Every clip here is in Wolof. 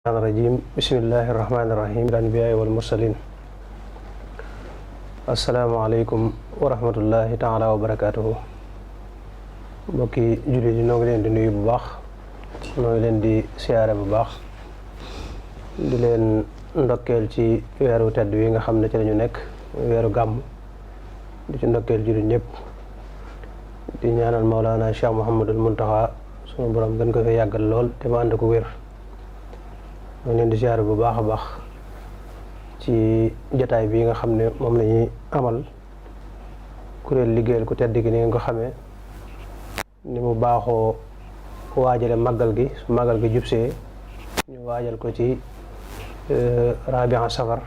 rajim bismillahi irrahmani irrahim al-anbiyaa wal mursalin asalaamaaleykum wa rahmatullahi taala wa barakaatuhu. mbokki jullit yi noo ngi leen di nuyu bu baax, noo ngi leen di siyaare bu baax, di leen ndokkeel ci weeru tedd wi nga xam ne ci lañu nekk, weeru gàmm, di ci ndokkeel jullit ñëpp, di ñaanal Mawlaana Cheikh Mouhamadul Muntaxa sunu borom gën ko fi yàggal lool te ma ànd ko wér. ñoo leen di siyaare bu baax a baax ci jotaay bi nga xam ne moom la ñuy amal kuréel liggéeyal ku tedd gi ni ngeen ko xamee, ni mu baaxoo waajale màggal gi su màggal gi jubsee ñu waajal ko ci Rabi'a Safar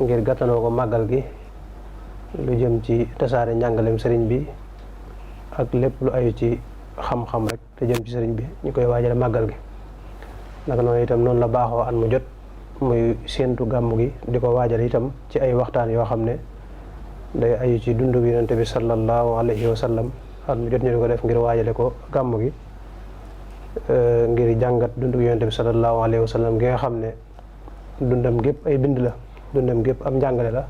ngir gàttanoo ko màggal gi, lu jëm ci tasaare njàngalem sëriñ bi ak lépp lu ayu ci xam-xam rek te jëm ci sëriñ bi ñu koy waajale màggal gi. naka noonu itam noonu la baaxoo at mu jot muy séentu gàmm gi di ko waajal itam ci ay waxtaan yoo xam ne day ayu ci dundu bi yonent bi sallallahu alayhi wa sallam. at mu jot ñu di ko def ngir waajale ko gàmm gi, ngir jàngat dundu yonent bi sallallahu alayhi wa sallam gi nga xam ne dundam gépp ay bind la, dundam gépp am njàngale la.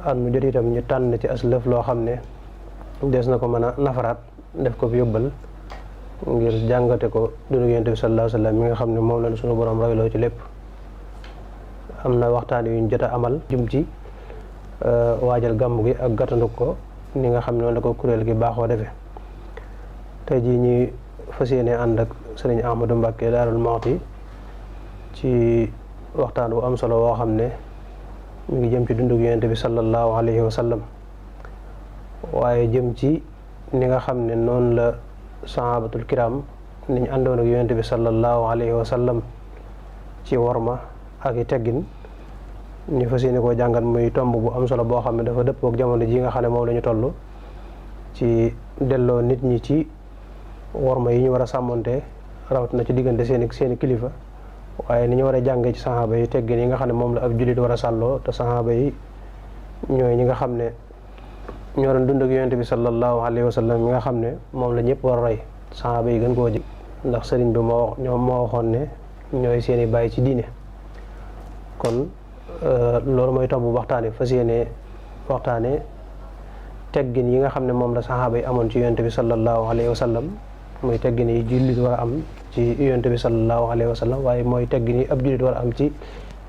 at mu jot itam ñu tànn ci as lëf loo xam ne des na ko mën a nafaraat def ko fi yóbbal ngir jàngate ko dundu yonent bi sallallahu alayhi wa sallam mi nga xam ne moom la suñu borom royloo ci lépp. am na waxtaan yu ñu jot a amal jëm ci waajal gàmm gi ak gàttandu ko ni nga xam ne noonu la ko kuréel gi baaxoo defee. tey jii ñuy fas yéene ànd ak sëriñ Ahmadou Mbacké Daarul Muxti ci waxtaan bu am solo woo xam ne mu ngi jëm ci dundu yonent bi sallallahu alayhi wa sallam, waaye jëm ci ni nga xam ne noonu la sahabatul kiram ni ñu àndoon ak yonent bi sallallahu alayhi wa sallam ci worma ak i teggin. ñu fas yéene koo jàngat muy tomb bu am solo boo xam ne dafa dëppoo ak jamono ji nga xam ne moom la ñu toll ci delloo nit ñi ci worma yi ñu war a sàmmonte rawatina ci diggante seeni kilifa, waaye ni ñu war a jàngee ci saxaaba yi teggin yi nga xam ne moom la ab jullit war a sàlloo. te saxaaba yi ñooy ñi nga xam ne ñoo doon dund ak yonent bi sallallahu alayhi wa sallam mi nga xam ne moom la ñëpp war a roy, saxaaba yi gën koo ji ndax sëriñ bi moo waxoon ne ñooy seeni bàyyi ci diine. kon loolu mooy tomb bu waxtaane fas yéene waxtaane teggin yi nga xam ne moom la saxaaba yi amoon ci yonent bi sallallahu alayhi wa sallam, muy teggin yi jullit war a am ci yonent bi sallallahu alayhi wa sallam, waaye mooy teggin yi ab jullit war a am ci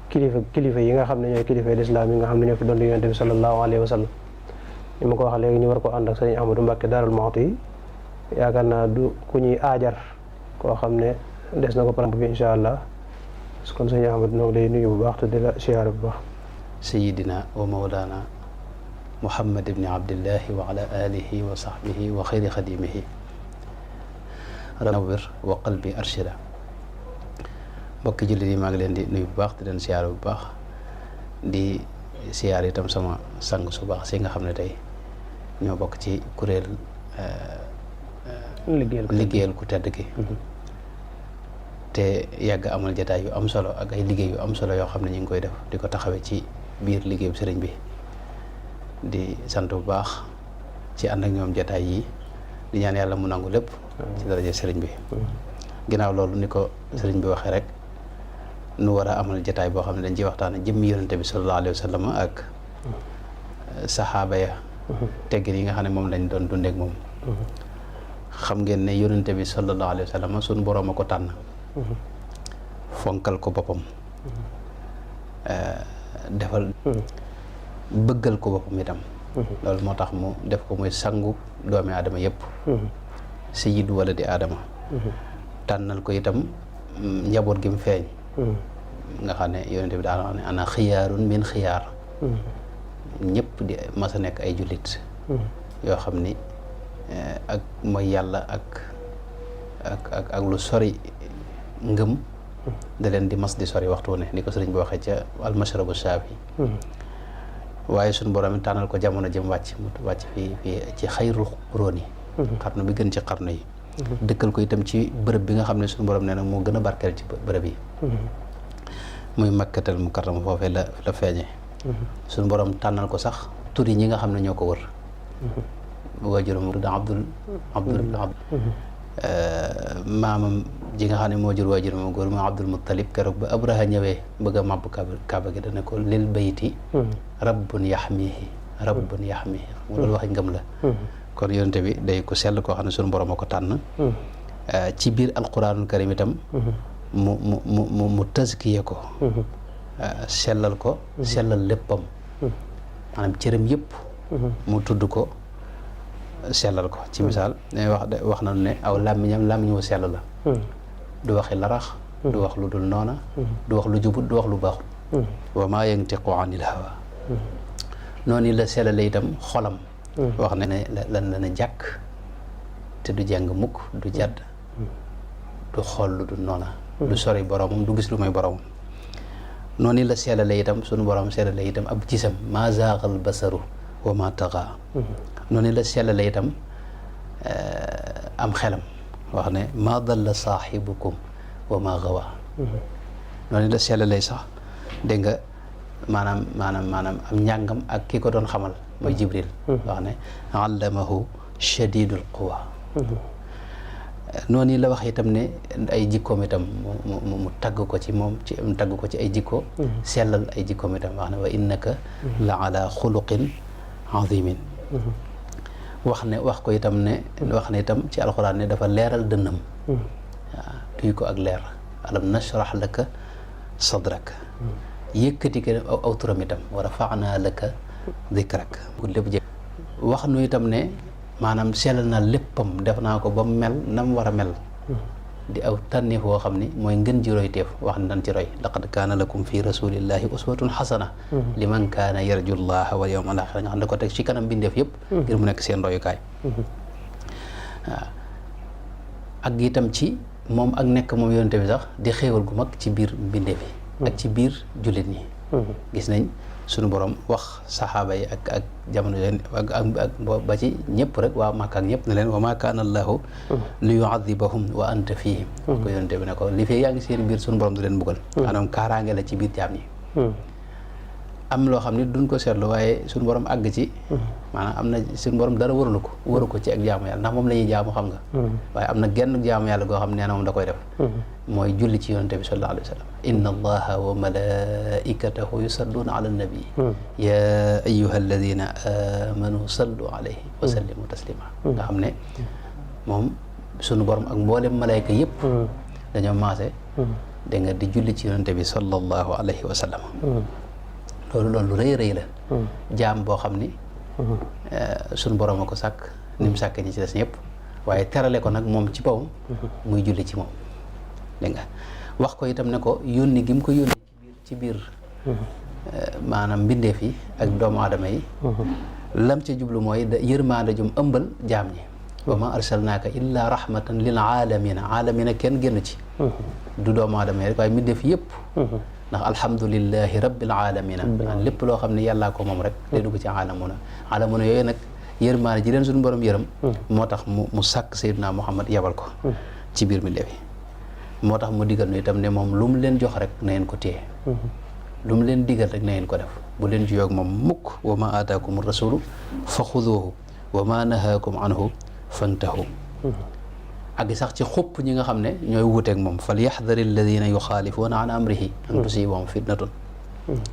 kilifa yi nga xam ne ñooy kilifa lislaam yi nga xam ne ñoo fi doon yonent bi sallallahu alayhi wa sallam. ni ma ko wax léegi ñu war ko ànd ak sëriñ Ahmadou Mbacké Daarul Muxti, yaakaar naa du ku ñuy aajar koo xam ne des na ko param bi incha allah. kon sëriñ Ahmadou noo ngi lay nuyu bu baax te di la siyaare bu baax. sayidina wa mawlana muhammad ibni abdillahi wa ala alihi wa sahbihi wa xayri xadimihi nawwir wa qalbi arshida. mbokki jullit yi maa ngi leen di nuyu bu baax di leen siyaare bu baax, di siyaare itam sama sang su baax si nga xam ne tey ñoo bokk ci kuréel liggéeyal ku tedd ki te yàgg amal jataay yu am solo ak ay liggéey yu am solo yoo xam ne ñu ngi koy def di ko taxawee ci biir liggéeyu sëriñ bi. di sant bu baax ci ànd ak ñoom jataay yi, di ñaan yàlla mu nangu lépp ci daraja sëriñ bi. ginnaaw loolu ni ko sëriñ bi waxee rek, nu war a amal jataay boo xam ne dañ ciy waxtaan jëmmi yonente bi sallallahu alayhi wa sallam ak saxaaba ya, teggin yi nga xam ne moom lañ doon dundeek moom. xam ngeen ne yonente bi sallallahu alayhi wa sallam suñu boroom a ko tànn, fonkal ko boppam, defal bëggal ko boppam itam. loolu moo tax mu def ko muy sangu doomi aadama yëpp, sayyidu waladi aadama. tànnal ko itam njaboot gi mu feeñ, nga xam ne yonente bi daana wax ne ana xiyaarun min xiyaar. ñëpp di mas a nekk ay jullit yoo xam ni ak mooy yàlla ak lu sori ngëm da leen di mas di sori waxtu ne ni ko sëriñ bi waxee ca almashrabu shaafi. waaye suñu borom tànnal ko jamono jëm wàcc fii ci xayrul quruuni, xarnu bi gën ci xarnu yi. dëkkal ko itam ci bërëb bi nga xam ne suñu borom nee na moo gën a barkeel ci bërëb yi, muy makkatal mukarrama foofee la feeñe. suñu borom tànnal ko sax tur yi ñi nga xam ne ñoo ko wër. waajuram tudd Abdul maamam ji nga xam ne moo jur waajur moom góor mu Abdul Muttalib keroog ba Abraha ñëwee bëgg a màbb kaaba gi dana ko lil bayti rabbun yaxmihi rabbun yaxmihi mu loolu waxi ngëm la kon yonente bi day ko sell koo xam ne suñu borom a ko tànn ci biir alquranul karim itam mu tazkiye ko sellal ko sellal léppam maanaam cëram yëpp mu tudd ko sellal ko ci misaal wax nañu ne aw làmmiñ wu sell la du waxi larax du wax lu dul noona du wax lu jubut du wax lu baaxut wa maa yantiqu anil hawa noonu la sellale itam xolam wax ne lan la na jàkk te du jàng mukk du jàdd du xool lu dul noona du sori boromam du gis lu may boromam noonu la sellale itam sunu borom sellale itam ab gisam maa zaaxal basaru wa maa taxaa noonu la sellale itam am xelam wax ne maa dalla saaxibukum wa maa gawa noonu la sellale sax dégg nga maanaam am njàngam ak ki ko doon xamal mooy Jibril wax ne allamahu shadidul quwa noonu la wax itam ne ay jikkoom itam mu tagg ko ci moom mu tagg ko ci ay jikko sellal ay jikkoom itam wax ne wa innaka la ala xuluqin azimin wax ko itam ne wax ne itam ci alxuraan ne dafa leeral dënnam waaw duy ko ak leer alam nashrah laka sadrak yëkkati ko aw turam itam wa rafa'na laka dikrak lépp jë wax nu itam ne maanaam sellal naa léppam def naa ko ba mu mel na mu war a mel di aw tànneef woo xam ni mooy ngën ji roy teef wax ne nan ci roy laqad kaana lakum fi rasulillahi uswatun xasana liman kaana yarju llaha wal yawmal axir nga xam ne ko teg ci kanam bindeef yëpp ngir mu nekk seen royukaay waaw ak itam ci moom ak nekk moom yonente bi sax di xéewal gu mag ci biir bindeef yi ak ci biir jullit ñi gis nañ sunu borom wax saxaaba yi ak jamono yooyu ak ba ci ñëpp rek waa Makka ak ñëpp ne leen wa maa kaana allahu li yuadibahum wa anta fihim wax ko yonente bi ne ko li fee yaa ngi seen biir sunu borom du leen buggal maanaam kaaraange la ci biir jaam ñi am loo xam ne duñ ko seetlu waaye sunu borom àgg ci maanaam am na sunu borom dara waru ko ci ak jaamu yàlla ndax moom la ñuy jaamu xam nga waaye am na genn jaamu yàlla goo xam ne nee na moom da koy def mooy julli ci yonente bi sallallahu alayhi wa sallam inna allaha wa malaikatahu yusalluna ala nabi ya ayyuha alladina amanu sallu alayhi wa sallimu taslima nga xam ne moom sunu borom ak mboolem malayka yëpp dañoo maase da nga di julli ci yonente bi sallallahu alayhi wa sallam loolu lu rëy la jaam boo xam ni sunu borom a ko sàkk ni mu sàkk ñi ci des ñëpp waaye terale ko nag moom ci bawam muy julli ci moom dégg nga wax ko itam ne ko yónni gi mu ko yónni ci biir maanaam mbindeef yi ak doomu aadama yi lam ca jublu mooy yërmaande jum ëmbal jaam ñi wa ma arsalnaaka illa rahmatan lil aalamina kenn génn ci du doomu aadama yi rek waaye mbindeef yëpp ndax alhamdulillahi rabbil alamina lépp loo xam ne yàllaa ko moom rek day dugg ci alamuna yooyu nag yërmaane ji leen suñu borom yërëm moo tax mu sàkk Seydina Muhammad yabal ko ci biir mi leefi moo tax mu digal nu itam ne moom lu mu leen jox rek na ngeen ko téye lu mu leen digal rek na ngeen ko def bu leen juyoog moom mukk wa ma aataakum rasulu fa xuduuhu wa ma nahaakum anhu fantahu ak sax ci xupp ñi nga xam ne ñooy wuuteeg moom fal yaxdari alladina yuxaalifuuna an amrihi an tusibahum fitnatun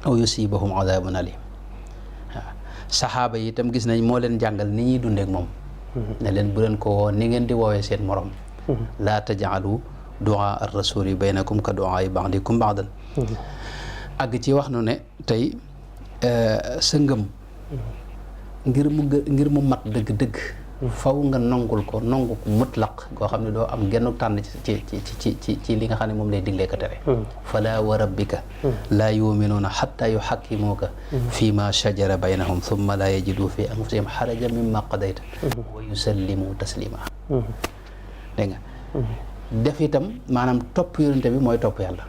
aw yusibahum adabun alim waaw saxaaba yi itam gis nañ moo leen jàngal ni ñuy dundeek moom ne leen bu leen ko woo ni ngeen di woowee seen morom laa tajaalu duaa ar rasuli baynakum ka duaa ba'dikum ba'dan ak ci wax nu ne tey sa ngëm ngir mu mat dëgg-dëgg faw nga nongul ko mutlaq goo xam ne doo am genn tànn ci li nga xam ne moom lay diglee ko tere fala wa rabbika laa yuminuuna xatta yuxakkimuuka fi ma shajara baynahum thumma laa yajidu fi anfusihim xaraja mimma qadayta wa yusallimu taslima dégg nga def itam maanaam topp yonente bi mooy topp yàlla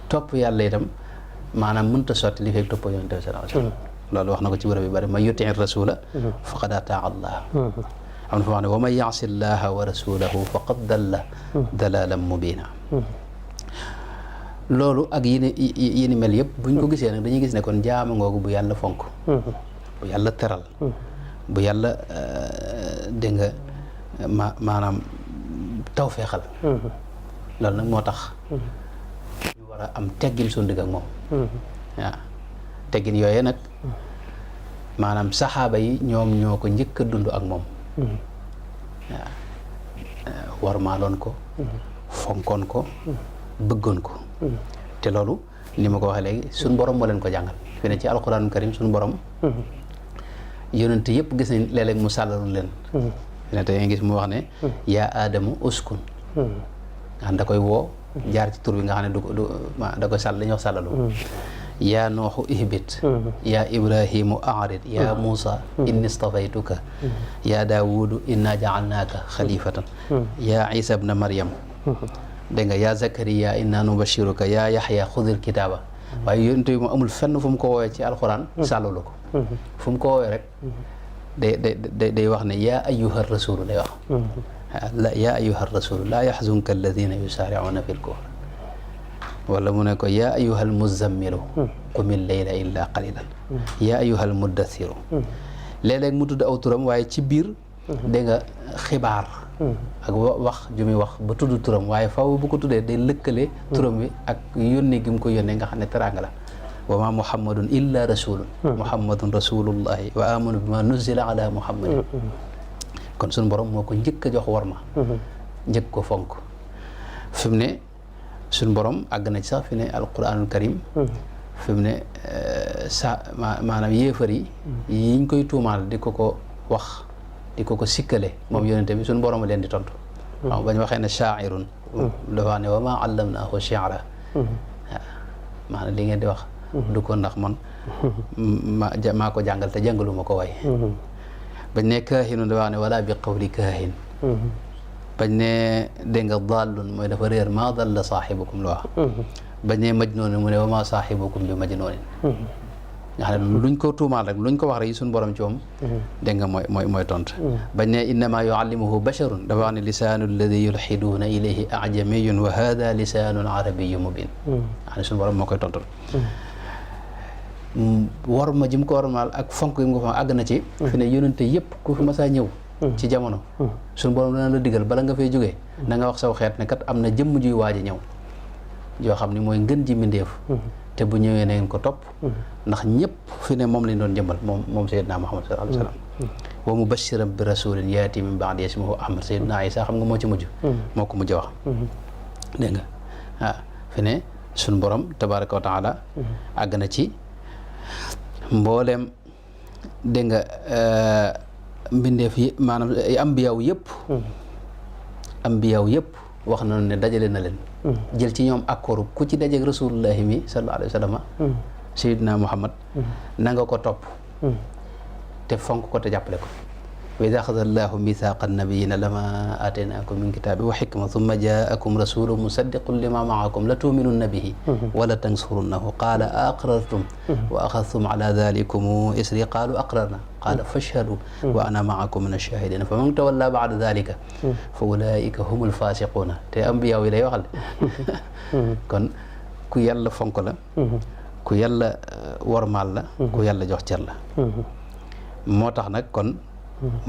topp yàlla itam maanaam mënta sotti li fekk topp yonente bi sallallahu alayhi wa sallam loolu wax na ko ci bërëb yu bëri man yutii rasula faqad ataa allah am na fa wax ne wa man yaasi llaha wa rasulahu faqad dalla dalalan mubina loolu ak yi ni mel yëpp buñ ko gisee nag dañuy gis ne kon jaama ngoogu bu yàlla fonk bu yàlla teral bu yàlla dégg nga maanaam tawfeexal loolu nag moo tax ñu war a am teggin suñu digg ak moom waaw teggin yooyu nag maanaam saxaaba yi ñoom ñoo ko njëkk a dund ak moom waaw warmaaloon ko fonkoon ko bëggoon ko te loolu ni ma ko waxee léegi suñ borom moo leen ko jàngal fi ne ci alquranul karim suñ borom yonent yëpp gis nañ léeg-léeg mu sàllalu leen fi ne tey nga gis mu wax ne yaa aadamu uskun nga xam da koy woo jaar ci tur bi nga xam ne da koy sàll dañuy wax sàllalu yaa nooxu ihbit yaa ibrahimu a'rid yaa muusa inni stafaytuka yaa daawudu inna ja'alnaaka xalifatan yaa isa ibna maryam dégg nga yaa zakariya inna nubashiruka yaa yaxya xudil kitaaba waaye yonent bi mu amul fenn fu mu ko woowee ci alxuraan sàllalu ko fu mu ko woowee rek day wax ne yaa ayyuha rasulu day wax yaa ayyuha rasulu laa yaxzunka alladina yusaaricuuna fi lkufr wala mu ne ko yaa ayyuha almuzammilu qumi llayla illa qalilan yaa ayyuha almuddathiru léeg-léeg mu tudd aw turam waaye ci biir dégg nga xibaar ak wax ju muy wax ba tudd turam waaye faw bu ko tuddee day lëkkale turam wi ak yónne gi mu ko yónnee nga xam ne teraanga la wa ma muhammadun illa rasulun muhammadun rasulullahi wa amanu bima nuzila ala muhammadin kon suñu borom moo ko njëkk a jox warma njëkk ko fonk fi mu ne suñu borom àgg na ci sax fi ne alquranul karim fi mu ne maanaam yéefar yi yiñ koy tuumaal di ko ko wax di ko ko sikkale moom yonente bi suñu borom a leen di tontu waaw bañ waxee ne sha'irun dafa wax ne wa ma allamnaahu shi'ra waaw maanaam li ngeen di wax du ko ndax man maa ko jàngal te jàngalu ma ko way bañ ne kaahinun dafa wax ne wala bi qawli kaahin bañ ne dégg nga dallun mooy dafa réer maa dalla saaxibukum la wax bañ ne majnuun mu ne wa maa saaxibukum bi majnuunin nga xam ne luñ ko tuumaal rek luñ ko wax rek yi suñu borom ci moom dégg nga mooy tont bañ ne innama yuallimuhu basharun dafa wax ne lisaanu alladi yulxiduuna ilayhi ajamiyun wa hada lisaanun arabiyu mubin nga xam ne suñu borom moo koy tontul war ma jim ko warmaal ak fonk yi mu ko fa àgg na ci fi ne yonente yëpp ku fi masaa ñëw ci jamono suñu borom dana la digal bala nga fay jógee na nga wax saw xeet ne kat am na jëmm juy waaj a ñëw yoo xam ne mooy ngën ji mbindéef te bu ñëwee na ngeen ko topp ndax ñëpp fi ne moom lañ doon jëmbal moom Seydina Muhammad sallallahu alayhi wa sallam wa mubashiran bi rasulin yaati min ba'di ismuhu Ahmad Seydina Isa xam nga moo ci mujj moo ko mujj wax dégg nga waaw fi ne suñu borom tabaraka wa taala àgg na ci mbooleem dégg nga mbindeef yi maanaam ambiyaaw yëpp wax na ne dajale na leen jël ci ñoom accord ku ci dajeeg rasulullahi mi sallallahu alayhi wa sallam sayyidina Muhammad na nga ko topp te fonk ko te jàppale ko wa idha akhadha Allahu mithaqa an-nabiyyina lama ataynakum min kitabin wa hikma thumma ja'akum rasulun musaddiqun lima ma'akum la tu'minunna bihi wa la tansurunnahu qala aqrartum wa akhadhtum ala dhalikum isri qalu aqrarna qala fashhadu wa ana ma'akum min ash-shahidin faman tawalla ba'da dhalika fa ulaika humul fasiquna te ambiya yi lay waxal kon ku yàlla fonk la ku yàlla wormaal la ku yàlla jox cër la moo tax nag kon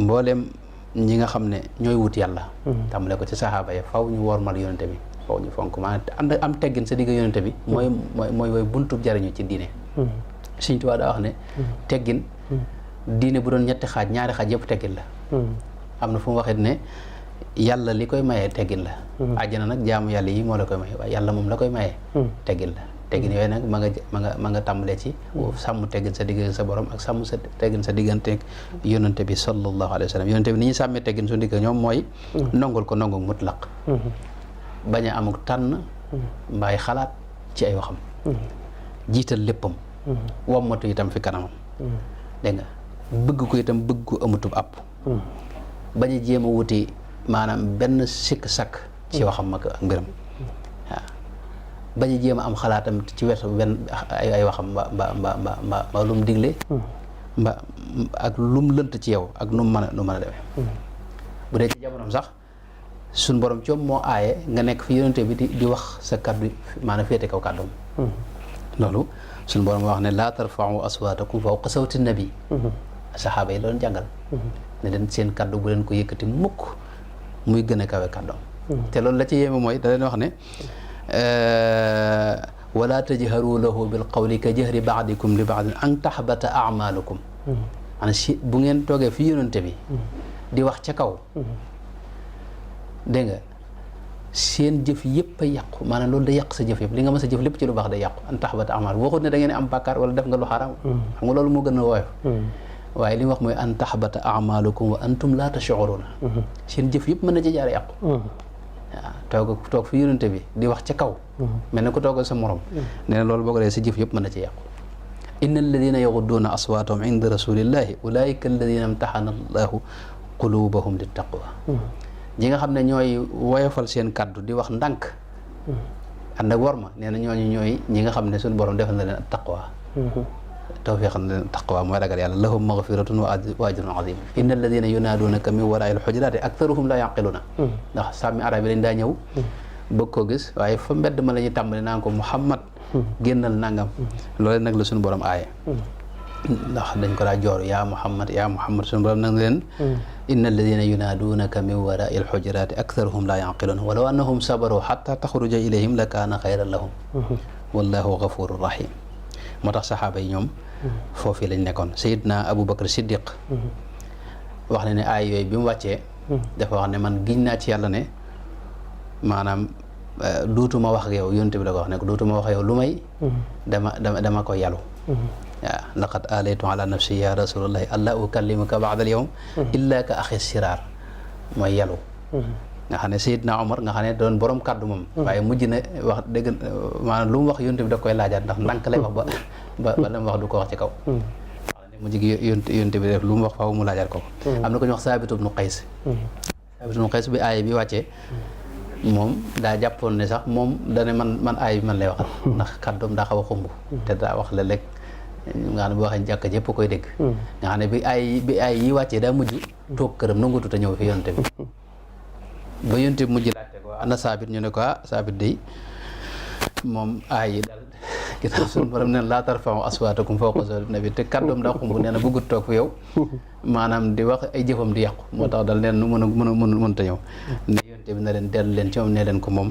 mboolem ñi nga xam ne ñooy wut yàlla tàmbale ko ci saxaaba yi faw ñu wormal yonente bi faw ñu fonk maanaam am teggin sa digg yonente bi mooy buntub jariñu ci diine Sëñ Tuubaa daa wax ne teggin diine bu doon ñetti xaaj ñaari xaaj yëpp teggin la am na fu mu waxee ne yàlla li koy mayee teggin la àjjana nag jaamu yàlla yi moo la koy maye waaye yàlla moom la koy mayee teggin la teggin yooyu nag ma nga tàmbalee ci sàmm teggin sa diggante sa borom ak sàmm sa teggin sa diggante yonente bi sallallahu alayhi wa sallam yonente bi ni ñu sàmmee teggin su digg ñoom mooy nongul ko nongul mutlaq bañ a amuk tànn mbaay xalaat ci ay waxam jiital léppam wommatu itam fi kanamam dégg nga bëgg ko itam bëgg ko amutub àpp bañ a jéem a wuti maanaam benn sikk-sakk ci waxam ak mbiram waaw bañ a jéem a am xalaatam ci wetu benn ay waxam ba lu mu digle mba ak lu mu lënt ci yow ak nu mu mën a demee bu dee ci jamonoom sax suñ borom coom moo aaye nga nekk fi yonente bi di wax sa kaddu maanaam féete kaw kàddoom loolu suñ borom wax ne laa tarfa'u aswaatakum fawqa sawti nabi saxaaba yi la doon jàngal ne leen seen kaddu bu leen ko yëkkati mukk muy gën a kawe kàddoom te loolu la ci yéeme mooy da leen wax ne wala tajharu lahu bil qawli ka jahri ba'dikum li ba'din an tahbata a'malukum maanaam si bu ngeen toogee fi yonente bi di wax ca kaw dégg nga seen jëf yëpp a yàqu maanaam loolu da yàq sa jëf yëpp li nga mës a jëf lépp ci lu baax day yàqu an tahbata a'malukum waxut ne da ngeen am bàkkaar wala def nga lu xaraam xam nga loolu moo gën a woyof waaye li mu wax mooy an tahbata a'malukum wa antum la tash'uruna seen jëf yëpp mën na ci jaar yàqu waaw toog fi yonente bi di wax ca kaw mel ne ku toogal sa morom nee na loolu boo ko dee sa jëf yëpp mën na ci yàqu inna alladina yaghudduuna aswaatahum inda rasulillahi ulaika alladina imtaxana allahu qulubahum lit taqwa ñi nga xam ne ñooy woyofal seen kaddu di wax ndànk ànd ak worma nee na ñooñu ñooy ñi nga xam ne suñu borom defal na leen taqwa tawfiq na leen taqwa mooy ragal yàlla lahum maghfiratun wa ajrun azim inna alladina yunaaduunaka min waraai alxujuraati aktharuhum la yaqiluna ndax sàmmi arab yi dañ daa ñëw bëgg koo gis waaye fa mbedd ma la ñuy tàmbali naan ko Muhammad génnal nangam loolu nag la suñu borom aaye ndax dañ ko daa joor yaa Muhammad suñu borom nag leen inna alladina yunaaduunaka min waraai alxujuraati aktharuhum la yaqiluna walaw annahum sabaru xatta taxruja ilayhim la kaana xayran lahum wallahu gafuru rahim moo tax saxaaba yi ñoom foofii lañ nekkoon Seydina Aboubacar Siddiq wax ne aay yooyu bi mu wàccee dafa wax ne man giñ naa ci yàlla ne maanaam duutuma wax ak yow yonent bi la ko wax ne ko duutuma wax ak yow lu may dama ko yalu waaw laqad alaytu ala nafsi ya rasulallahi alla ukallimuka ba'da al yawm illa ka axi siraar mooy yalu nga xam ne Seydina Omar nga xam ne doon borom kàddu moom waaye mujj na wax dëgg maanaam lu mu wax yonent bi da koy laajaat ndax ndànk lay wax ba la mu wax du ko wax ci kaw wax ne mujj gi yonent bi def lu mu wax faaw mu laajaat ko am na ko ñu wax Saabit ibnu Qays bi aaya bi wàccee moom daa jàppoon ne sax moom dane man aaya bi man lay waxal ndax kàddoom daa xaw a xumb te daa wax la lekk nga xam ne bu waxee jàkk jëpp koy dégg nga xam ne bi aay yi wàccee daa mujj toog këram nangutu te ñëw fi yonent bi ba yonent bi mujj laajte ko ana Saabit ñu ne ko Saabit day moom aay yi daal ginnaaw suñu borom ne laa tarfa'u aswaatakum fawqa sawti nabi te kàddoom daa xumb nee na bëggut toog fi yow maanaam di wax ay jëfam di yàqu moo tax dal neen nu mënta ñëw ne yonent bi na leen dellu leen ci moom ne leen ko moom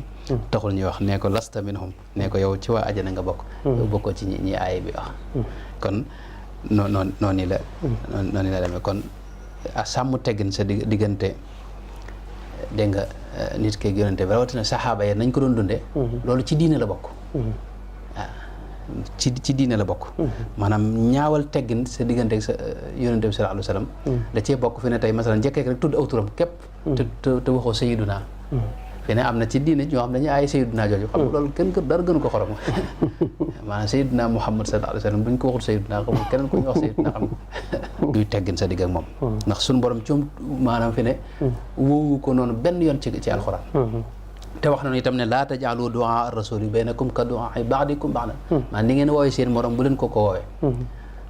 taxul ñuy wax ne ko lasta minhum ne ko yow ci waa ajana nga bokk yow bokkoo ci ñi aay bi wax kon noonu la demee kon a sàmm teggin sa diggante dégg nga nit keeg yonente bi rawatina saxaaba yi nañ ko doon dundee loolu ci diine la bokk waaw ci diine la bokk maanaam ñaawal teggin sa diggante ak sa yonente bi sallallahu alayhi wa sallam da cee bokk fi ne tey masalan njëkkee rek tudd aw turam képp te waxoo sayiduna fi ne am na ci diine ñoo xam dañuy aay sayiduna jooju xam nga loolu kenn dara gënu ko xorom maanaam sayiduna Muhammad sallallahu alayhi wa sallam buñ ko waxul sayiduna xamul keneen ku ñu wax sayiduna xam duy teggin sa digg ak moom ndax suñu borom coom maanaam fi ne wóowu ko noonu benn yoon ci alxuraan te wax nañu itam ne laa tajaalu du'a ar-rasuli baynakum ka du'a ba'dikum ba'dan maanaam ni ngeen woowee seen morom bu leen ko woowee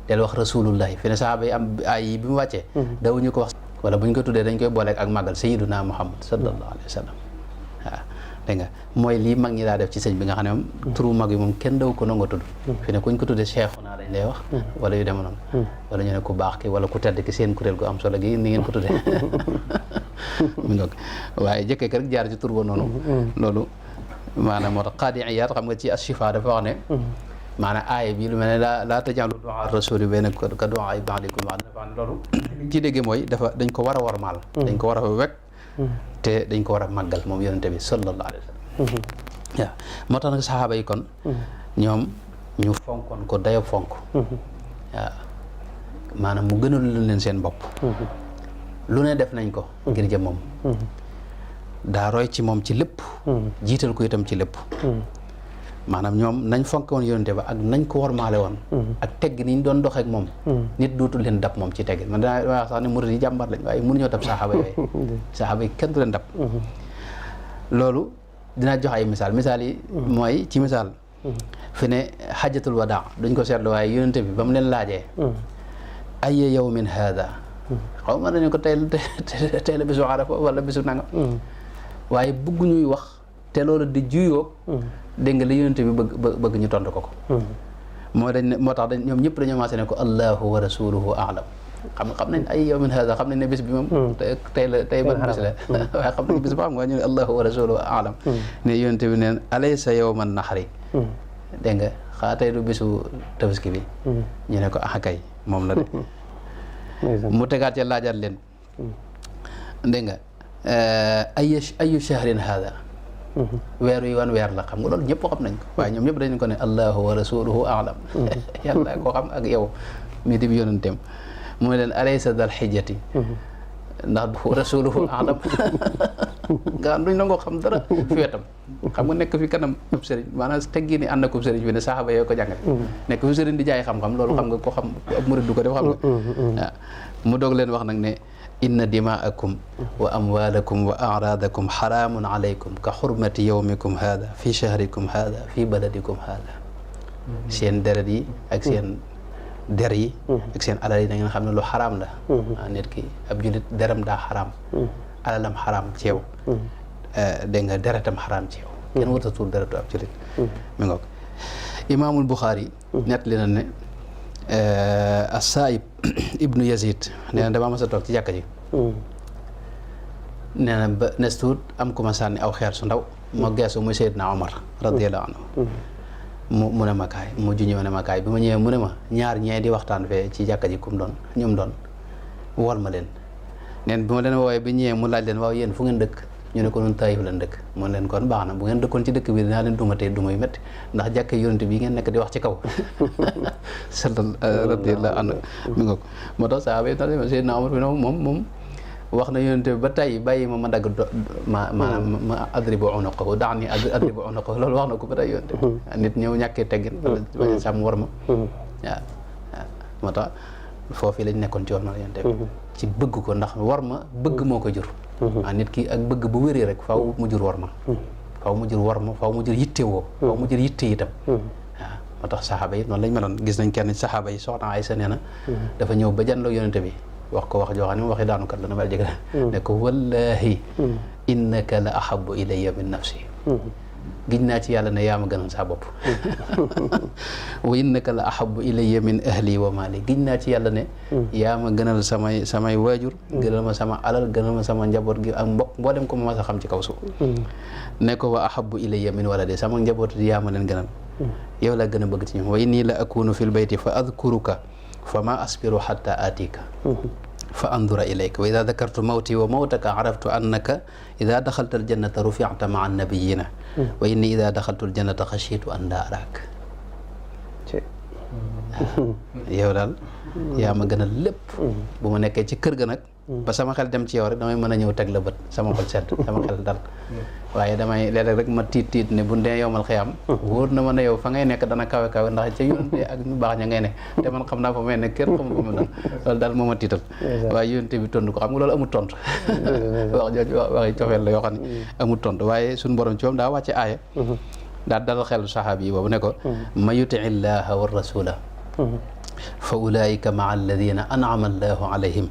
del wax rasulullahi fi ne sahaaba yi am ay yi bi mu wàccee dawuñu ko wax wala buñ ko tuddee dañ koy booleeg ak màggal sayyiduna Muhammad sallallahu alayhi wa sallam waaw dégg nga mooy lii mag ñi daa def ci sëñ bi nga xam ne moom turu mag yi moom kenn daw ko nangoo tudd fi ne kuñ ko tuddee Cheikhuna dañ lay wax wala yu deme noonu wala ñu ne ku baax ki wala ku tedd ki seen kuréel gu am solo gi ni ngeen ko tuddee mu ngoog waaye jëkkee rek jaar ci tur ba noonu loolu maanaam moo tax Qaadi Iyaad xam nga ci Ashifa dafa wax ne maanaam aaya bi lu mel ne laa tajaalu du'a rasuli baynakum ka du'a ba'dikum ba'dan dafa ne loolu liñ ci déggee mooy dañ ko war a warmaal dañ ko war a wekk te dañ ko war a màggal moom yonente bi sallallahu alayhi wa sallam waaw moo tax nag saxaaba yi kon ñoom ñu fonkoon ko dayo fonk waaw maanaam mu gënal leen seen bopp lu ne def nañ ko ngir jëm moom daa roy ci moom ci lépp jiital ko itam ci lépp maanaam ñoom nañ fonke woon yonente ba ak nañ ko warmaale woon ak tegg ni ñu doon doxeek moom nit dootul leen dab moom ci tegg man danaa wax sax ne murid yi jàmbar lañ waaye mënuñoo dab saxaaba yooyu saxaaba yi kenn du leen dab loolu dinaa jox ay misaal yi mooy ci misaal fi ne xajatul wadaa duñ ko seetlu waaye yonente bi ba mu leen laajee ayya yawmin haada xaw ma nañu ko tey la bisu Arafa wala bisu nangam waaye bëgg ñuy wax te loolu di juyoo dégg nga li yonente bi bëgg ñu tontu ko moo tax ñoom ñëpp dañoo maase ne ko allahu wa rasuluhu a'lam xam nañ ay yawmin hada xam nañ ne bis bi moom tey ban bis la waaye xam nañ bis ba xam nga ñu ne allahu wa rasuluhu a'lam ne yonent bi neen alaysa yawman nahri dégg nga xaa tey du bisu tabaski bi ñu ne ko kay moom la de mu tegaat ca laajaat leen dégg nga ayu shahrin hada weer wi wan weer la xam nga loolu ñëpp xam nañ ko waaye ñoom ñëpp dañu ko ne allahu wa rasuluhu a'lam yàlla koo xam ak yow mi di bi yonenteem mu ne leen alaysa dal xijjati ndax rasuluhu a'lam nga duñ nangoo xam dara fi wetam xam nga nekk fi kanam ab sëriñ maanaam teggi ni ànd ak sëriñ bi ne saxaaba yoo ko jàngale nekk fi sëriñ di jaay xam-xam loolu xam nga ko xam ab murid du ko def xam nga waaw mu doog leen wax nag ne inna dimaakum wa amwalakum wa a'radakum xaraamun alaykum ka xurmati yawmikum hada fi shahrikum hada fi baladikum hada seen deret yi ak seen der yi ak seen alal yi da ngeen xam ne lu xaraam la nit ki ab julit deram daa xaraam alalam xaraam ci yow dégg nga deretam xaraam ci yow kenn warta tuur deretu ab julit mi ngoog imaamul Buxaari nettali na ne as-Saa'ib ibnu Yazid nee na damaa mas a toog ci jàkka ji nee na ba nes tuut am ku ma sànni aw xeer su ndaw ma geesu muy Seydina Omar radiyallahu anhu mu ne ma kaay mu juñëw ne ma kaay bi ma ñëwee mu ne ma ñaar ñee di waxtaan fee ci jàkka ji kum doon ñum doon wol ma leen neen bi ma leen woowee bi ñëwee mu laaj leen waaw yéen fu ngeen dëkk ñu ne ko nun Taayif lan dëkk mu leen kon baax na bu ngeen dëkkoon ci dëkk bi dinaa leen duma tey duma yu métti ndax jàkka yonent bi ngeen nekk di wax ci kaw radiyallahu anhu mi nga ko moo tax saaba yi Seydina Omar bi moom wax na yonent bi ba tey bàyyi ma dagg ma adribu unuqahu da'ni adribu unuqahu loolu wax na ko ba tey yonent bi nit ñëw ñàkkee teggin wala bañ a sàmm war ma waaw moo tax foofu lañ nekkoon ci war ma yonent bi ci bëgg ko ndax war ma bëgg moo ko jur nit ki ak bëgg bu wéree rek faaw mu jur war ma faaw mu jur war ma faaw mu jur yitte woo faaw mu jur yitte itam waaw moo tax saxaaba yi noonu lañ meloon gis nañ kenn ci saxaaba yi soxna Aysa nee na dafa ñëw ba janloo yonent bi wax ko wax joo xam ne mu waxi daanukat la na mel jëg ne ko wallahi innaka la ahabbu ilayya min nafsi giñ naa ci yàlla ne yaa ma gënal saa bopp wa innaka la ahabbu ilayya min ahli wa mali giñ naa ci yàlla ne yaa ma gënal samay waajur gënal ma sama alal gënal ma sama njaboot gi ak mbokk boo dem ko ma mas a xam ci kaw suuf ne ko wa ahabbu ilayya min waladi sama njaboot yaa ma leen gënal yow laa gën a bëgg ci ñoom wa inni la akunu fil bayti fa adkuruka fa ma asbiru hatta atika fa andura ilayka wa ida dakartu mawti wa mawtaka araftu annaka ida daxalta aljannata rufi'ta ma'a annabiyina wa inni ida daxaltu aljannata xashitu an laa araak yow daal yaa ma gën a lépp bu ma nekkee ci kër ga nag ba sama xel dem ci yow rek damay mën a ñëw teg la bët sama xol sedd sama xel dal waaye damay léeg-léeg rek ma tiit ne bu dee yowmal xiyaam wóor na ma ne yow fa ngay nekk dana kawe ndax ca yonte ak ñu baax ña ngay ne te man xam naa fa may nekk kenn xamul fa mu dal loolu daal moo ma tiital waaye yonte bi tontu ko xam nga loolu amul tontu wax jooju waxi cofeel la yoo xam ne amul tontu waaye suñu borom ci moom daa wàcce aaya daa dalal xelu saxaabi yi boobu ne ko ma yuti illaha wa rasula fa ulaika maa alladina an'ama allahu alayhim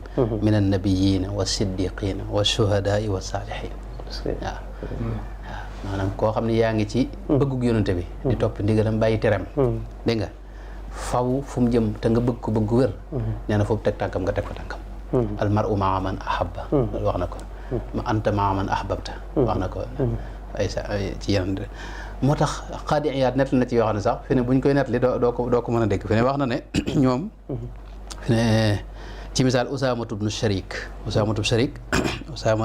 min annabiyina wa siddiqina wa shuhadaai wa saalihin waaw maanaam koo xam ne yaa ngi ci bëggug yonente bi di topp ndigalam bàyyi tereem dégg nga faw fu mu jëm te nga bëgg ko bëgg wér nee na foofu teg tànkam nga teg ko tànkam al mar'u maa man ahabba loolu wax na ko ma anta maa man ahbabta wax na ko ay ci yeneen moo tax Qaadi Iyaad nettali na ci yoo xam ne sax fi ne buñ koy nettali doo ko mën a dégg fi ne wax na ne ñoom fi ne ci misaal Usaama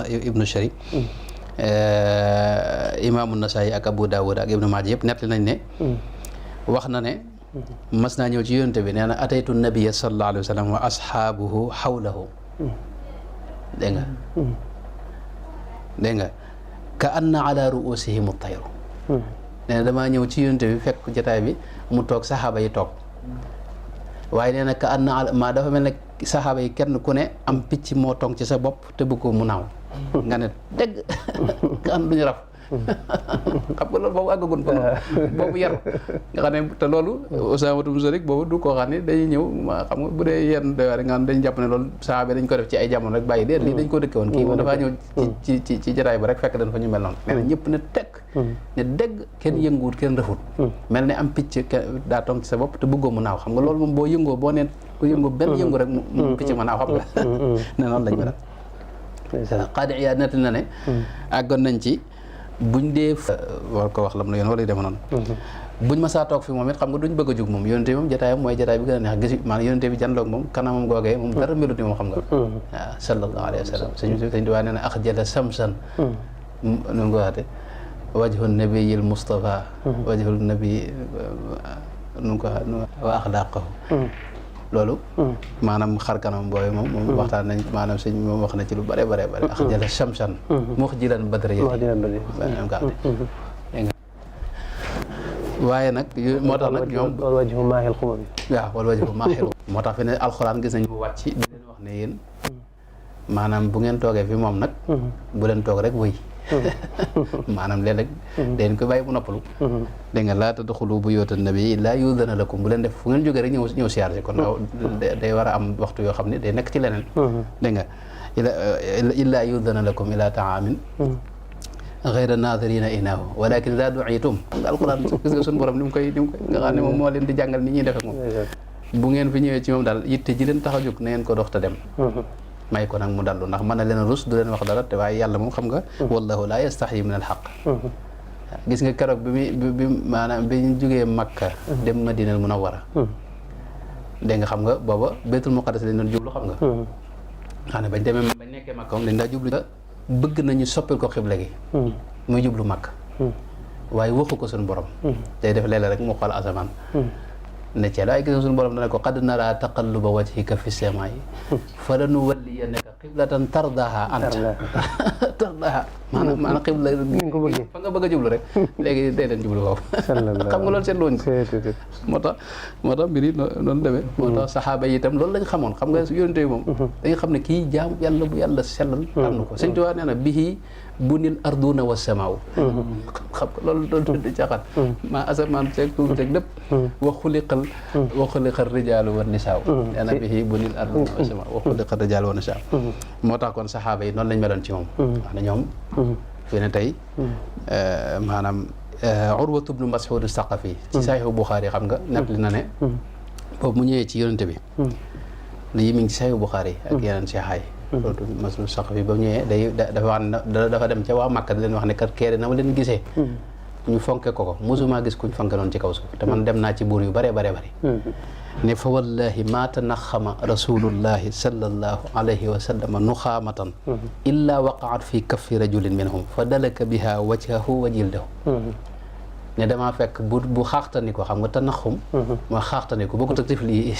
ibnu Sharik imaamu Nasaa'i ak Abu Daawud ak Ibnu Maaja yëpp nettali nañ ne wax na ne mas naa ñëw ci yonent bi nee na ataytu nabiyya sallallahu alayhi wa sallam wa ashaabuhu hawlahu dégg nga ka anna ala ru'usihim at-tayru nee na damaa ñëw ci yonent bi fekk jotaay bi mu toog saxaaba yi toog waaye nee na ka anna maa dafa mel ne saxaaba yi kenn ku ne am picc moo toog ci sa bopp te bëgg ko mu naaw nga ne dégg ka an duñu raf xam nga loolu boobu àggagun fa boobu yar nga xam ne te loolu Usaamatu bnu Zayd boobu du koo xam ne dañuy ñëw xam nga bu dee yenn doy nga xam ne dañ jàpp ne loolu saxaaba dañ ko def ci ay jamono rek bàyyi déet lii dañ ko dëkke woon kii moom dafaa ñëw ci jataay ba rek fekk dañ fa ñu mel noonu nee na ñëpp ne tekk ne dégg kenn yënguwut kenn rëfut mel ne am picc daa tong ci sa bopp te bëggoo mu naaw xam nga loolu moom boo yëngoo boo nee bu yëngoo benn yëngu rek mu picc ma naaw xam nga ne noonu lañ mel Qaadi Iyaad nett na ne àggoon nañ ci buñ dee war ko wax lam na yoon wala dema noonu buñ ma saa toog fi moom it xam nga duñ bëgg a jug moom yonente bi moom jotaayam mooy jotaay bi gën a neex gis maanaam yonente bi janloog moom kanamam googee moom dara melut ni moom xam nga waaw sallallahu alayhi wa sallam sëñ Tuubaa nee na axjala samsan nu ko waxate wajhu nabiyil Mustafa wajhu nabi nu ko wa axlaaqahu loolu maanaam xar kanam booy moom waxtaan nañ maanaam sëñ moom wax na ci lu bare bare bare axjala samsan muxjilan badri waaye nag moo tax nag ñoom wal wajhu maahil xumabi waaw wal wajhu maahil moo tax fi ne alxuraan gis nañ mu wàcc di leen wax ne yéen maanaam bu ngeen toogee fi moom nag bu leen toog rek wëy maanaam léeg-léeg dañ ko bàyyi bu noppalu dégg nga laa tadxulu buyuuta nabi illaa yu'zana lakum bu leen def fu ngeen jógee rek ñëw siyaar si kon day war a am waxtu yoo xam ne day nekk ci leneen dégg nga illaa yu'zana lakum ilaa ta'aamin ghayra naaziriina inaahu walaakin izaa du'iitum nga alquran gis nga suñu borom ni mu koy nga xam ne moom moo leen di jàngal ni ñuy defee moom bu ngeen fi ñëwee ci moom daal yitte ji leen tax a jóg na ngeen ko dox te dem may ko nag mu dallu ndax mën na leen rus du leen wax dara te waaye yàlla moom xam nga wallahu laa yastaxyi min al xaq gis nga keroog bi maanaam bi ñu jógee Makka dem Madinal Munawwara dégg nga xam nga booba Baytul Muqaddas lañ doon jublu xam nga xam ne bañ demee bañ nekkee Makka moom dañ daa jublu bëgg nañu soppil ko xibla gi muy jublu Makka waaye waxu ko suñu borom day def léeg-léeg rek mu xool asamaan ne cee waaye gis nga suñu borom dana ko qad naraa taqalluba wajhika fi samaa'i falanuwalliyannaka qiblatan tardaha anta tardaha maanaam xibla fa nga bëgg a jublu rek léegi day leen jublu foofu xam nga loolu seetlu wuñ ko moo tax mbir yi noonu demee moo tax saxaaba yi itam loolu lañ xamoon xam nga yonente yi moom dañu xam ne kii jaam yàlla bu yàlla sellal am na ko Sëñ Tuubaa nee na bihi bunil arduna wa samaaw xam nga loolu di caaxaan maa asamaan ceeg suuf ceeg lépp wa xuliqal rijaalu wa nisaaw nee na bihi bunil arduna wa samaaw wa xuliqal rijaalu wa nisaaw moo tax kon saxaaba yi noonu lañ meloon ci moom wax na ñoom fi ne tey maanaam Urwatu bnu Mas'ud Saqafi ci Sahihu Buxaari xam nga nettali na ne boobu mu ñëwee ci yonente bi lii mi ngi ci Sahihu Buxaari ak yeneen seexaay Urwatu bnu Mas'ud Saqafi ba mu ñëwee dafa dem ca waa Makka di leen wax ne kat keere na ma leen gisee ñu fonke ko mosuma gis kuñ fonke noonu ci kaw suuf te man dem naa ci buur yu bare bare bari ne fa wallahi ma tanaxama rasulullahi sallallahu alayhi wa sallam nuxaamatan illa waqaat fi kaffi rajulin minhum fa dalaka biha wajhahu wa jildahu ne damaa fekk bu xaaxtani ko xam nga tanaxum mooy xaaxtani ko boo ko tëg tifli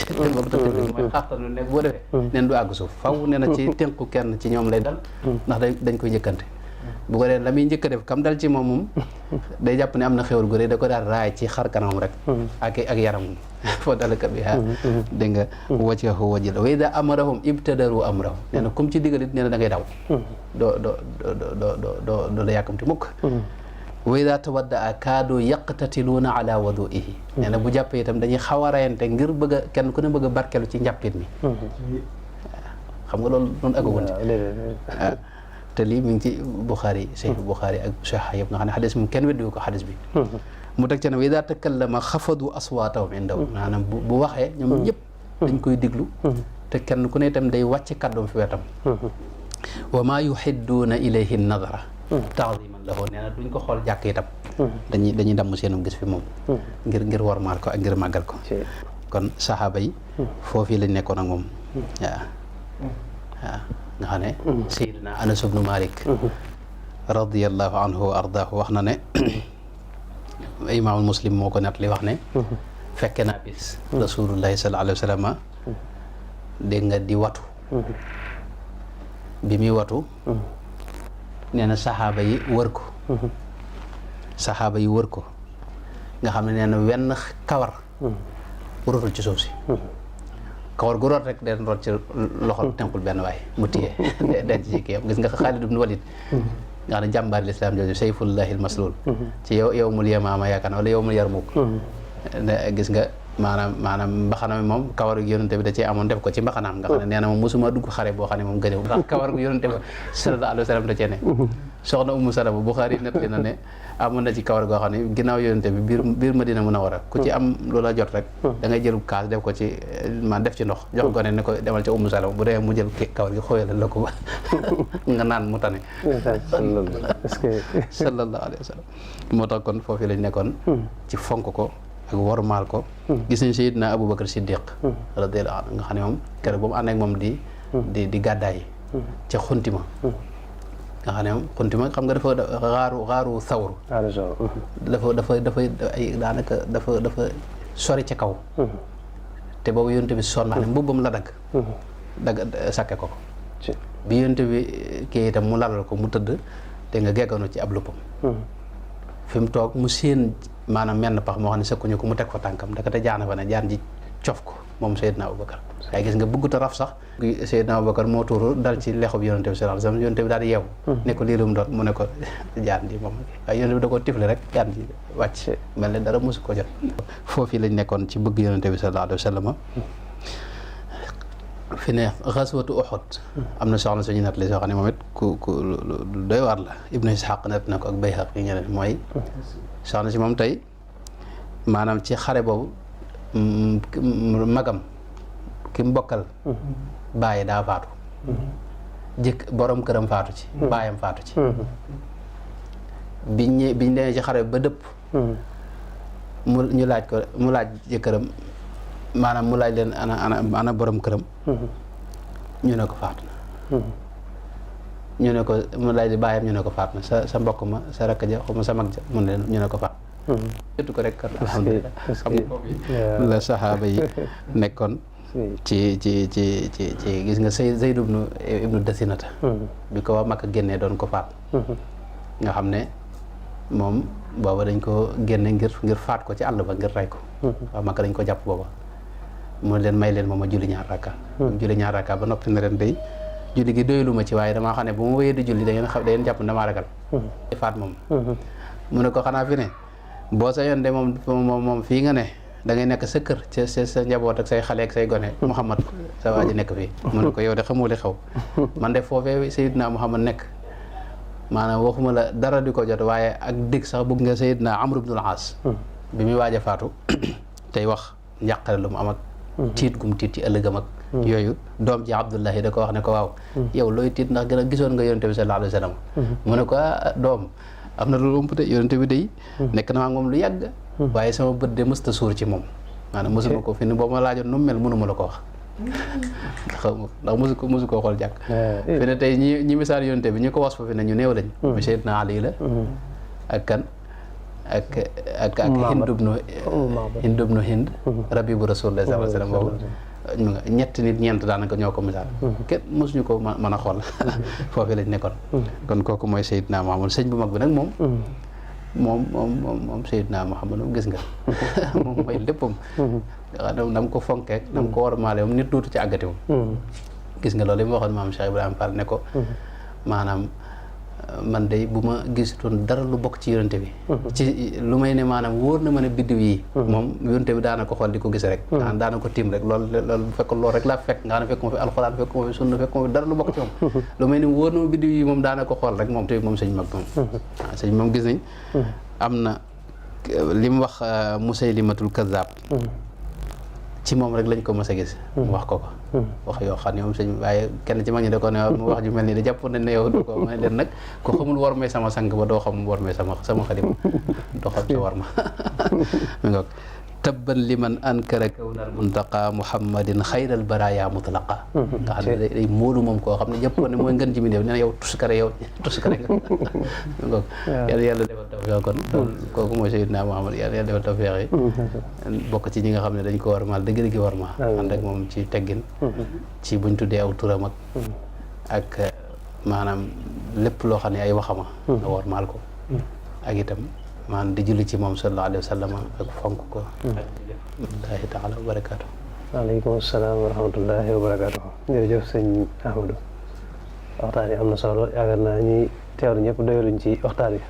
mooy xaaxtani ne boo defee neen du àgg suuf faw nee na ci tënku kenn ci ñoom lay dal ndax dañ koy njëkkante bu ko dee la muy njëkk a def kam dal ci moom day jàpp ne am na xéwal gu rëy da ko daal raay ci xar kanamam rek ak yaramam foo dalaka bi dégg nga wajhahu wa jildahu wa idaa amarahum ibtadaru amrahu nee na comme ci digal it nee na da ngay daw doo la yàkkamti mukk wa idaa tawaddaa kaadu yaqtatiluuna ala waduihi nee na bu jàppee itam dañuy xaw a rayante ngir bëgg a kenn ku ne bëgg a barkelu ci njàppit mi xam nga loolu noonu agagun ci te lii mi ngi ci Buxaari Sahih Buxaari ak Sahih yëpp nga xam ne xadis moom kenn weddiwu ko xadis bi mu teg ca ne wa idaa takallama xafadu aswaatahum indahu maanaam bu waxee ñoom ñëpp dañ koy diglu te kenn ku ne itam day wàcc kàddoom fi wetam wa maa yuhidduuna ilayhi nadara taadiman lahu nee na duñ ko xool jàkk itam dañuy damm seenum gis fi moom ngir wormaal ko ak ngir màggal ko kon saxaaba yi foofii lañ nekkoon ak moom waaw nga xam ne Seydina Anas ibnu Malik radiyallahu anhu wa ardaahu wax na ne imaamul Muslim moo ko nettali wax ne fekke naa bis rasulullahi sallallahu alayhi wa sallam dégg nga di watu bi muy watu nee na saxaaba yi wër ko nga xam ne nee na wenn kawar rotul ci suuf si kawar gu root rek den root ci loxol tenkul benn waay mu téye denc ci kii gis nga Xaalid ibn Walid nga xam ne jàmbaari lislaam jooju sayfullahil maslul ci yawmul yamaama yaakaar na wala yawmul yarmuk gis nga maanaam mbaxana mi moom kawar gu yonente bi da cee amoon def ko ci mbaxanaam nga xam ne nee na moom mosuma dugg xare boo xam ne moom gënew ndax kawar gu yonente bi sallallahu alayhi wa sallam da cee ne soxna Ummu Salama Buxaari nettali na ne amoon na ci kawar goo xam ne ginnaaw yonente bi biir Madina Munawwara ku ci am loola jot rek da ngay jël kaas def ko ci def ci ndox jox gone ne ko demal ca Ummu Salama bu demee mu jël kawar gi xooyalal la ko nga naan mu tane sallallahu alayhi wa sallam moo tax kon foofu lañ nekkoon ci fonk ko ak wormaal ko gis nañ Seydina Aboubacar Siddiq radiyallahu anhu nga xam ne moom keroog ba mu ànd ak moom di gàddaay ca xuntima nga xam ne moom xuntima xam nga dafa xaaru sawru dafa ay daanaka dafa sori ca kaw te boobu yonte bi sonn wax ne mbubbam la dagg sakke ko bi yonte bi kii itam mu lalal ko mu tëdd te nga gegganu ci ab luppam fi mu toog mu séen maanaam menn pax moo xam ne sëkkuñu ko mu teg fa tànkam ndekete jaana fa ne jaan ji cof ko moom Seydina Aboubacar waaye gis nga bëggut a raf sax Seydina Aboubacar moo tuuru dal ci lexub yonente bi sallallahu alayhi wasallam yonente bi daal di yeewu ne ko lii lu mu doon mu ne ko jaan ji moom waaye yonente bi da koo tifle rek jaan ji wàcc mel ne dara mosu ko jot foofu lañ nekkoon ci bëgg yonente bi sallallahu alayhi wasallam fi ne xaswatu Uhud am na soxna suñu nat li soo xam ne moom it ku doy waar la Ibnu Ishaq nat na ko ak Bayhaqi yi ñeneen mooy soxna si moom tey maanaam ci xare boobu magam ki mu bokkal bàyyi daa faatu borom këram faatu ci baayam faatu ci biñ demee ci xare ba dëpp mu laaj jëkkëram maanaam mu laaj leen ana borom këram ñu ne ko faatu na ñu ne ko mu laaj di bàyyam ñu ne ko faatu na sa mbokk ma sa rakk ja xuma sa mag ja mu ne ñu ne ko faatu jëtu ko rek alhamdulilah xam nga foofu la saxaaba yi nekkoon ci gis nga Zayd ibnu Dasinata bi ko waa Makka génnee doon ko faat nga xam ne moom booba dañ ko génne ngir faat ko ci àll ba ngir rey ko waa Makka dañ ko jàpp booba mu leen may leen moom ma julli ñaar rakka julli ñaar rakka ba noppi na leen day julli gi doylu ma ci waaye damaa xam ne bu ma wéyee di julli da ngeen jàpp ne damaa ragal faat moom mu ne ko xanaa fi ne boo sa yoon de moom fii nga ne da ngay nekk sa kër sa njaboot ak say xale ak say gone Muhammad sa waa ji nekk fii mu ne ko yow de xamoo li xew man de foofee Seydina Muhammad nekk maanaam waxuma la dara di ko jot waaye ak dégg sax bëgg nga Seydina Amr ibnul Aas bi muy waaj a faatu tey wax njàqare lu mu am ak tiit gum tiit ci ëllëgam ak yooyu doom ji Abdullahi da ko wax ne ko waaw yow looy tiit ndax gën a gisoon nga yonente bi sallallahu alayhi wa sallam mu ne ko doom am na loolu ëmp de yonente bi day nekk na maa moom lu yàgg waaye sama bët de mësta suur ci moom maanaam mësuma ko fi ne boo ma laajoon nu mu mel mënuma la ko wax xaw ma ndax mësu koo xool jàkk fi ne tey ñi misaal yonente bi ñi ko was fa fi ne ñu néew lañ mu Seydina Ali la ak kan ak Hindubnu Hind rabibu Rasulullah sallallahu alayhi wasallam boobu ñetti nit ñeent daanaka ñoo ko misaal kenn mosuñu ko mën a xool foofu lañ nekkoon kon kooku mooy Seydina Muhammad sëñ bu mag bi nag moom Seydina Muhammad moom gis nga moom mooy léppam nam ko fonkeek nam ko war a maale moom nit dootu ci àggati moom gis nga loolu yi ma waxoon maam Cheikh Ibrahima Fall ne ko maanaam man day bu ma gisutoon dara lu bokk ci yonente bi ci lu may ne maanaam wóor na ma ne biddiw yi moom yonente bi daana ko xool di ko gis rek nga daana ko tiim rek loolu bu fekkoon loolu rek laa fekk nga xam ne fekk ma fi alxuraan fekk ma fi sunna fekk ma fi dara lu bokk ci moom lu may ne wóor na ma biddiw yi moom daana ko xool rek moom te moom sëñ mag moom waaw sëñ moom gis nañ am na li mu wax Musaylimatul Kazzab ci moom rek lañ ko mës a gis mu wax ko wax yoo xam ne moom sëñ waaye kenn ci mag ñi da ko ne mu wax ju mel nii da jàpp nañ ne yow du ko ma ne leen nag ko xamul war may sama sang ba doo xam war may sama xadim doo xam sa war ma mi ngoog tabban liman ankara kawnal muntaqa muhammadin xayral baraya mutlaqa nga xam ne day móolu moom koo xam ne jàpp ne mooy ngën ji mi néew nee na yow tuskare nga mi ngoog yàlla defal tawfeex kon kooku mooy Seydina Muhammad yàlla defal tawfeex yi bokk ci ñi nga xam ne dañ ko war maal dëgg-dëgg war ma ànd ak moom ci teggin ci buñ tuddee aw turam ak maanaam lépp loo xam ne ay waxama nga war maal ko ak itam maanaam di julli ci moom sallallahu alayhi wa sallam ak fonk ko ak allahi taala wa barakaatu. waaleykum salaam wa rahmatullahi wa barakaatu. jërëjëf sëñ Ahmadou waxtaan yi am na solo yaakaar naa ñi teewlu ñëpp doyaluñ ci waxtaan wi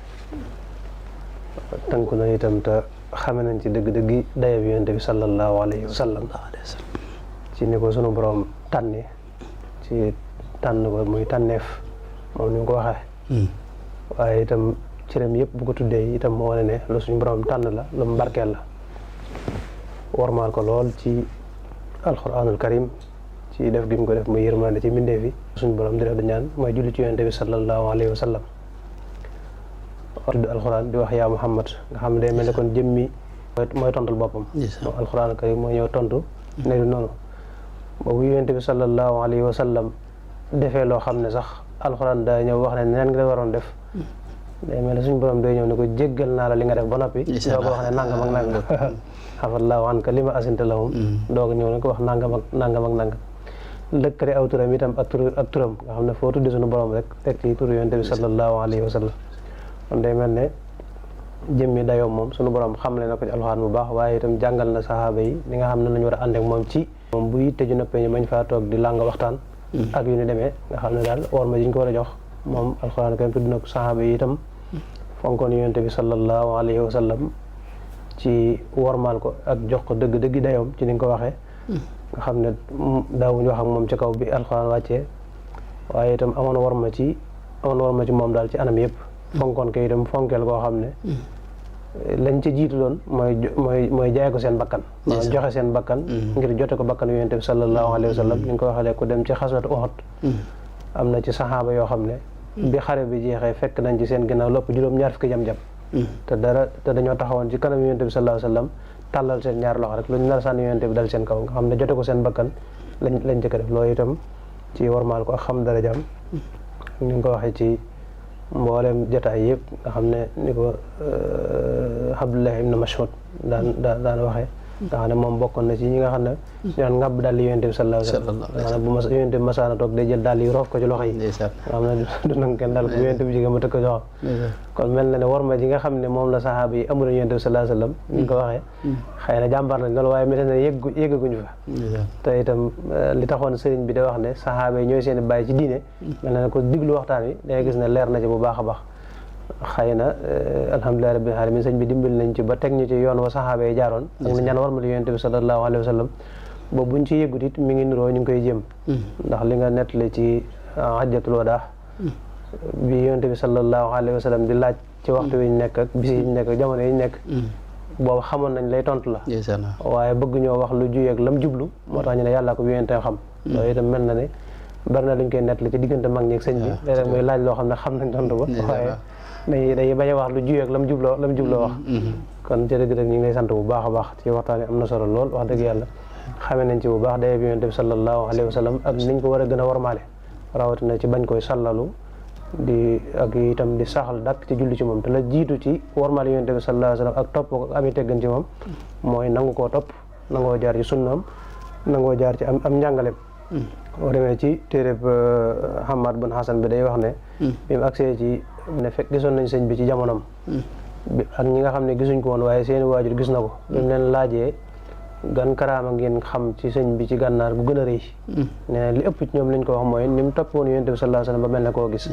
tënku na itam te xame nañ ci dëgg-dëggi daya bi yonent bi sallallahu alayhi wa sallam ci ni ko sunu borom tànni ci tànn ko muy tànneef moom ni mu ko waxee waaye itam cëram yëpp bu ko tuddee itam moo wane ne lu suñu borom tànn la lu mu barkeel la warmaal ko lool ci alquranul karim ci def gi mu ko def muy yërmande ci mbindeef yi suñu borom di def da ñaan mooy julli ci yonent bi sallallahu alayhi wa sallam tudd alquran di wax yaa Muhammad nga xam ne day mel ne kon jëmmi mooy tontul boppam moom alquranul karim mooy ñëw tontu ne du noonu boobu yonent bi sallallahu alayhi wa sallam defee loo xam ne sax alquran daa ñëw wax ne neen nga waroon def day mel ne suñu borom day ñëw ne ko jéggal naa la li nga def ba noppi doo ko wax ne nangam ak nangam xafallaahu anka lima asinta lahum doog ñëw ne ko wax nangam ak nangam lëkkale aw turam itam ak turam nga xam ne foo tudde suñu borom rek teg ci turu yonent bi sallallahu alayhi wa sallam kon day mel ne jëmmi dayoom moom suñu borom xamle na ko ci alxuraan bu baax waaye itam jàngal na saxaaba yi li nga xam ne lañu war a ànd ak moom ci moom bu yitte ju noppee ñu bañ faa toog di làng waxtaan ak yu ni demee nga xam ne daal war ma ji ñu ko war a jox moom alxuraan kay tudd na ko saxaaba yi itam fonkoon yonent bi sallallahu alayhi wa sallam ci wormaal ko ak jox ko dëgg dayoom ci ni nga ko waxee nga xam ne daawuñu wax ak moom ci kaw bi alxuraan wàccee waaye itam amoon war ma ci moom daal ci anam yëpp fonkoon ko itam fonkeel koo xam ne lañ ci jiitu doon mooy jaay ko seen bakkan maanaam joxe seen bakkan ngir jote ko bakkan yonent bi sallallahu alayhi wa sallam ni nga ko waxee ku dem ci xaswatu Uhud am na ci saxaaba yoo xam ne bi xare bi jeexee fekk nañ ci seen ginnaaw lopp juróom-ñaar fukki jam-jam te dañoo taxawoon ci kanam yonent bi sallallahu alayhi wa sallam tàllal seen ñaar loxo rek lu ñu nar a sànni yonent bi dal seen kaw nga xam ne jote ko seen bakkan lañ jëkk def loolu itam ci warmaal ko ak xam darajaam ni nga ko waxee ci mboolem jotaay yëpp nga xam ne ni ko Abdullah ibn Mas'ud daan waxee nga xam ne moom bokkoon na ci ñi nga xam ne ñoon ngàbb daal yi yonent bi sallallahu alayhi wa sallam nga xam ne bu yonent bi masaana toog day jël daal yi roof ko ci loxo yi nga xam ne du nangu kenn daal ko bu yonent bi jógee ma tëkk ko joxam kon mel na ne warma ji nga xam ne moom la saxaaba yi amul yonent bi sallallahu alayhi wa sallam ni nga ko waxee xëy na jàmbaar lañ loolu waaye mel na ne yéggaguñu fa te itam li taxoon sëriñ bi da wax ne saxaaba yi ñooy seen i bàyyi ci diine mel na ne ko diglu waxtaan wi dangay gis ne leer na ci bu baax a baax xëy na alhamdulilah rabbil alamin sëñ bi dimbali nañ ci ba teg ñu ci yoon wa saxaaba yi jaaroon ak na ñaan warmal yonent bi sallallahu alayhi wa sallam boobu buñ ci yëggut it mi ngi niroo ñu ngi koy jëm ndax li nga nettali ci hajjatul wadaa bi yonent bi sallallahu alayhi wa sallam di laaj ci waxtu wi ñu nekk ak bis yi ñu nekk ak jamono yi ñu nekk boobu xamoon nañ lay tontu la waaye bëgg ñoo wax lu juyeeg lam jublu moo tax ñu ne yàllaa ko bi yonent xam loolu itam mel na ne bari na luñ koy nettali ci diggante mag ñi ak sëñ bi léeg-léeg muy laaj loo xam ne xam nañ tontu ba waaye day bañ a wax lu juyeeg lam jubloo wax kon ci dëgg-dëgg ñu ngi lay sant bu baax a baax ci waxtaan yi am na solo lool wax dëgg yàlla xamee nañ ci bu baax daye bi yonent bi sallallahu alayhi wa sallam ak niñ ko war a gën a warmaale rawatina ci bañ koy sallalu di ak itam di saxal dakk ci julli ci moom te la jiitu ci warmaale yonent bi sallallahu alayhi wa sallam ak topp ko ak ami teggan ci moom mooy nangu koo topp nangoo jaar ci sunnaam nangoo jaar ci am njàngaleem boo demee ci téereb Hamad bun Hasan bi day wax ne bi mu agsee ci ne fekk gisoon nañ sëñ bi ci jamonoom ak ñi nga xam ne gisuñ ko woon waaye seeni waajur gis na ko bi mu leen laajee gan karaama ngeen xam ci sëñ bi ci gànnaar gu gën a rëy nee na li ëpp ci ñoom liñ ko wax mooy ni mu topp woon yonent bi sallallahu alayhi wasallam ba mel ne koo gis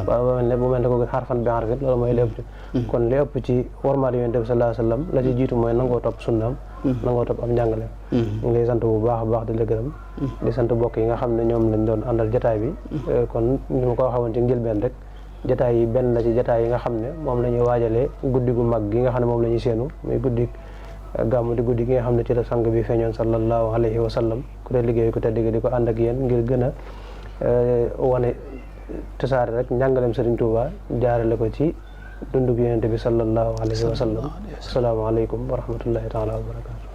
waaw bu mel ne koo gis xarfan bi xarfit loolu mooy li ëpp kon li ëpp ci warmaal yonent bi sallallahu alayhi wasallam la ci jiitu mooy nangoo topp sunnaam nangoo topp am njàngale ñu ngi lay sant bu baax a baax di la gërëm di sant bokk yi nga xam ne ñoom lañ doon àndal jotaay bi kon ni ma ko waxee woon ci njëlbeen rek jotaay yi benn la ci jotaay yi nga xam ne moom la ñuy waajalee guddi gu mag gi nga xam ne moom la ñuy séenu muy guddi gàmmu di guddi gi nga xam ne ci la sang bi feeñoon sallallahu alayhi wa sallam ku dee liggéey ku te digg di ko ànd ak yéen ngir gën a wane tasaare rek njàngaleem Sëriñ Tuuba jaarale ko ci dundug yonent bi sallallahu alayhi wa sallam asalaamaaleykum wa rahmatullahi taala wa barakatu